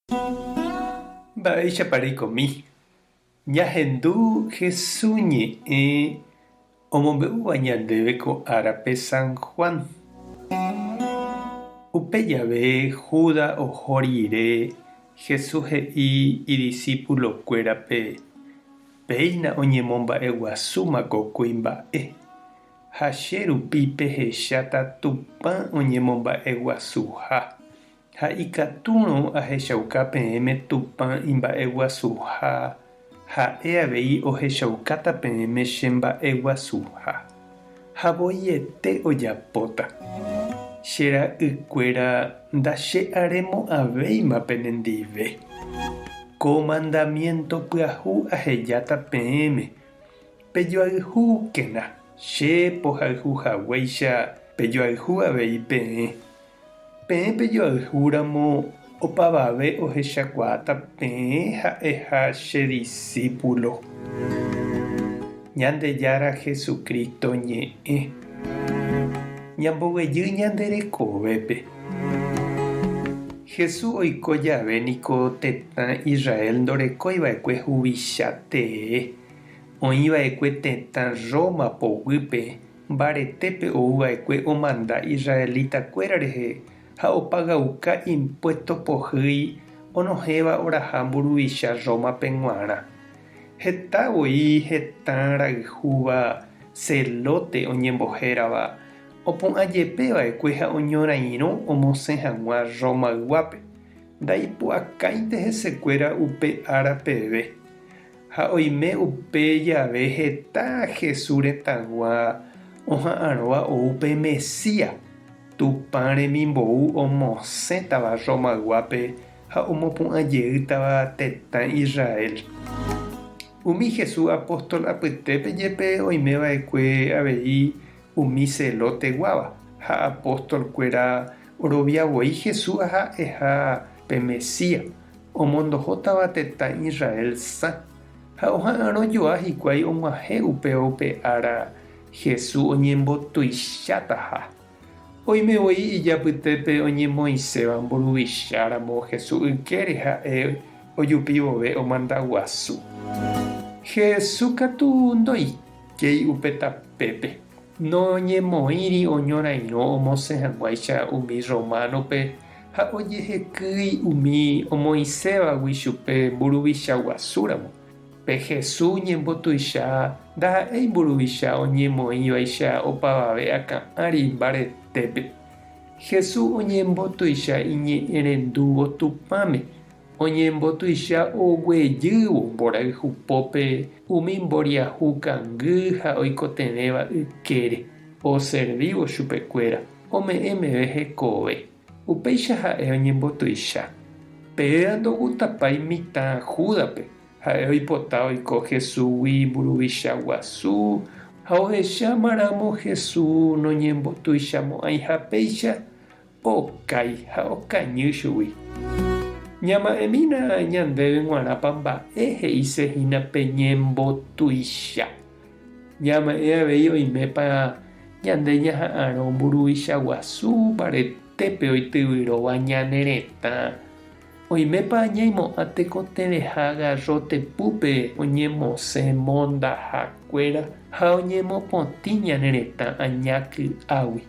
Mba'éichapa reikomi? Ñahendu Hesu ñe'ẽ omombe'úva ñandéve ko árape San Juan. Upe jave Judas oho rire, Jesús he'i idisípulokuérape, Péina oñemomba'eguasúma ko kuimba'e, ha che rupi pehecháta Tupã oñemomba'eguasuha. Ha ikatúrõ ahechauka peẽme Tupã imba'eguasuha, ha'e avei ohechaukáta peẽme che mba'eguasuha. Ha voiete ojapóta. Che ra'ykuéra ndache'aremo'ãvéima penendive. Ko mandamiénto pyahu ahejáta peẽme, Pejoayhúkena, che pohayhu haguéicha pejoayhu avei peẽ. Peẽ pejoayhúramo opavave ohechakuaáta peẽ ha'eha che disípulo. Ñandejára Jesucristo ñe'ẽ. Ñamboguejy ñande rekovépe. Jesús oiko jave niko tetã Israel ndorekói va'ekue huvicha tee, oĩ va'ekue tetã Roma poguýpe Mbaretépe ou va'ekue omanda israelita-kuéra rehe ha opagauka impuésto pohýi onohẽva oraha mburuvicha Rómape g̃uarã. Heta voi hetã rayhúva Selóte oñembohérava, opu'ã jepe va'ekue ha oñorairõ omosẽ hag̃ua Romayguápe, ndaipu'akáinte hesekuéra upe ára peve. Ha oime upe jave heta Jesús retãgua oha'arõva ou pe Mesías, Tupã remimbou omosẽtava Romayguápe ha omopu'ã jeýtava tetã Israel. Umi Jesús apóstol apytépe jepe oime va'ekue avei umi celoteguáva ha apóstol kuéra orovia voi Jesús ha'eha pe Mesías, Omondohótava tetã Israel sã, ha oha'arõ joa hikuái og̃uahẽ upéva upe ára Jesús oñembotuichataha. Oime voi ijapytépe oñemoĩséva mburuvicha ramo Jesús ykére ha'e ojupi vove omanda guasu. Jesús katu ndoikéi upe tapépe, noñemoĩri oñorairõ omosẽ hag̃uáicha umi rrománope Ha ojehekýi umi omoĩsévagui chupe mburuvicha guasúramo. Pe Jesús ñembotuicha ndaha'éi mburuvicha oñemoĩvaicha opavave akã ári mbaretépe. Jesús oñembotuicha iñe'ẽrendúvo Tupãme, oñembotuicha oguejývo mborayhupópe umi mboriahu kangy ha oikotevẽva ykére, oservívo chupekuéra, ome'ẽ meve hekove. Upéicha ha'e oñembotuicha. Péva ndogustapái mitã Júdape, ha'e oipota oiko Jesúsgui mburuvicha guasu, ha ohecháma ramo Jesús noñembotuichamo'ãiha péicha, okái ha okañy chugui. Ñama'ẽmína ñandéve g̃uarãpa mba'e he'ise hína pe ñembotuicha. Ñama'ẽ avei oimépa ñande ñaha'arõ mburuvicha guasu mbaretépe oityvyróva ñane retã. Oimépa ñaimo'ã tekotevẽha garróte púpe oñemosẽ mondaha kuéra ha oñemopotĩ ñane retã aña ky'águi.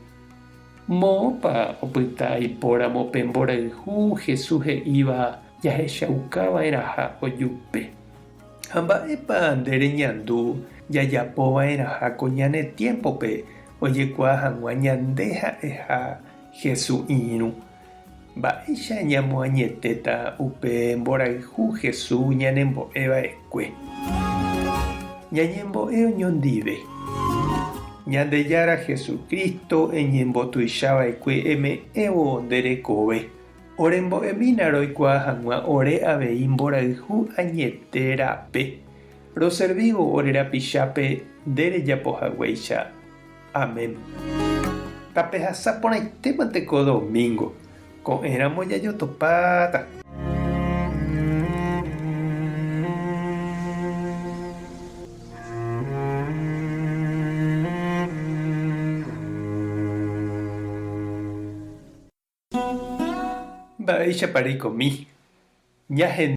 Moõpa opyta aipóramo pe mborayhu Jesús he'íva jahechauka va'erãha ojupe? Ha mba'épa nde reñandu jajapo va'erãha ko ñane tiémpope ojekuaa hag̃ua ñande ha'eha Jesús irũ? Mba'éicha ñamoañetéta upe mborayhu Jesús ñanembo'e va'ekue? Ñañembo'e oñondive. Ñandejára Jesucristo eñembotuicha va'ekue eme'ẽvo nde rekove. Orembo'emína roikuaa hag̃ua ore avei mborayhu añete rape, roservívo ore rapichápe nde rejapo haguéicha. Amén. Tapehasa porãitémante ko domingo, ko'ẽramo jajotopáta. Mba'éichapa reikomi? Ñahendu.